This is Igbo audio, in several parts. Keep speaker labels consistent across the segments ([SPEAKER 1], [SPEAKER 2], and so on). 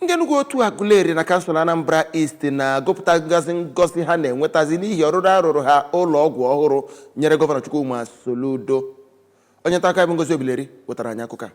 [SPEAKER 1] Ndị Enugu Otu Aguleri na kansụl Anambra East na-agụpụta ngozi ngozi ha na-enwetazi n'ihi ọrụrụ arụrụ ha ụlọ ọgwụ ọhụrụ nyere Gọvanọ Chukwuma Soludo. Onye nta akụkọ bụ Ngozi Obileri wetara anyị akụkọ a.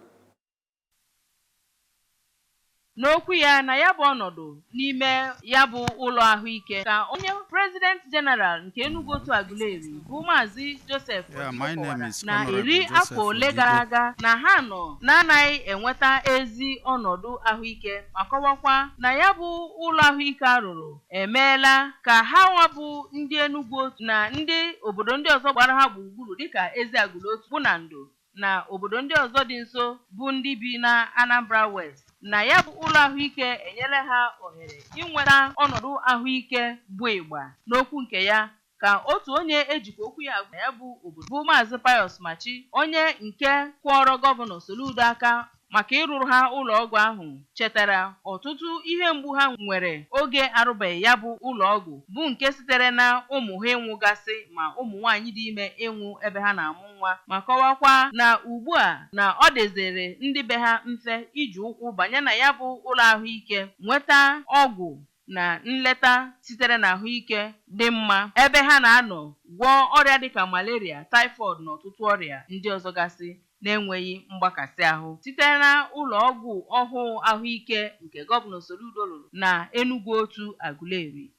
[SPEAKER 2] N'okwu ya na ya bụ ọnọdụ n'ime ya bụ ụlọ ahụike ka onye President General nke Enugu Otu Aguleri bụ Maazị Joseph
[SPEAKER 3] Yeah,
[SPEAKER 2] Odibo
[SPEAKER 3] my name
[SPEAKER 2] kọwara
[SPEAKER 3] is
[SPEAKER 2] na
[SPEAKER 3] Honorable
[SPEAKER 2] eri
[SPEAKER 3] Joseph
[SPEAKER 2] afọ ole
[SPEAKER 3] Odibo.
[SPEAKER 2] gara aga na ha nọ na-anaghị enweta ezi ọnọdụ ahụike, ma kọwakwa na ya bụ ụlọ ahụike a rụrụ emeela ka ha nwa bụ ndị Enugu Otu na ndị obodo ndị ọzọ gbara ha gburugburu dịka Eziagụlụ Otu bụ na Ndo na obodo ndị ọzọ dị nso bụ ndị bi na Anambra West, na ya bụ ụlọ ahụike enyela ha ohere inweta ọnọdụ ahụike bụ ịgba. N'okwu nke ya ka otu onye ejikwa okwu ya agwa ya bụ obodo bụ Maazị Pius Machi, onye nke kwọrọ Gọvanọ Soludo aka maka ịrụrụ ha ụlọ ọgwụ ahụ, chetara ọtụtụ ihe mgbu ha nwere oge arụbeghị ya bụ ụlọ ọgwụ, bụ nke sitere na ụmụ ha ịnwụgasị ma ụmụ nwaanyị dị ime ịnwụ ebe ha na-amụ nwa, ma kọwakwa na ugbu a na ọ dịziri ndị be ha mfe iji ụkwụ banye na ya bụ ụlọ ahụike nweta ọgwụ na nleta sitere n'ahụike dị mma ebe ha na-anọ gwọọ ọrịa dịka malaria, typhoid na ọtụtụ ọrịa ndị ọzọ gasị na-enweghị mgbakasị ahụ site na ụlọ ọgwụ ọhụụ ahụike nke Gọvanọ Soludo rụrụ na Enugu Otu Aguleri.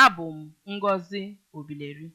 [SPEAKER 2] Abụ m Ngozi Obileri.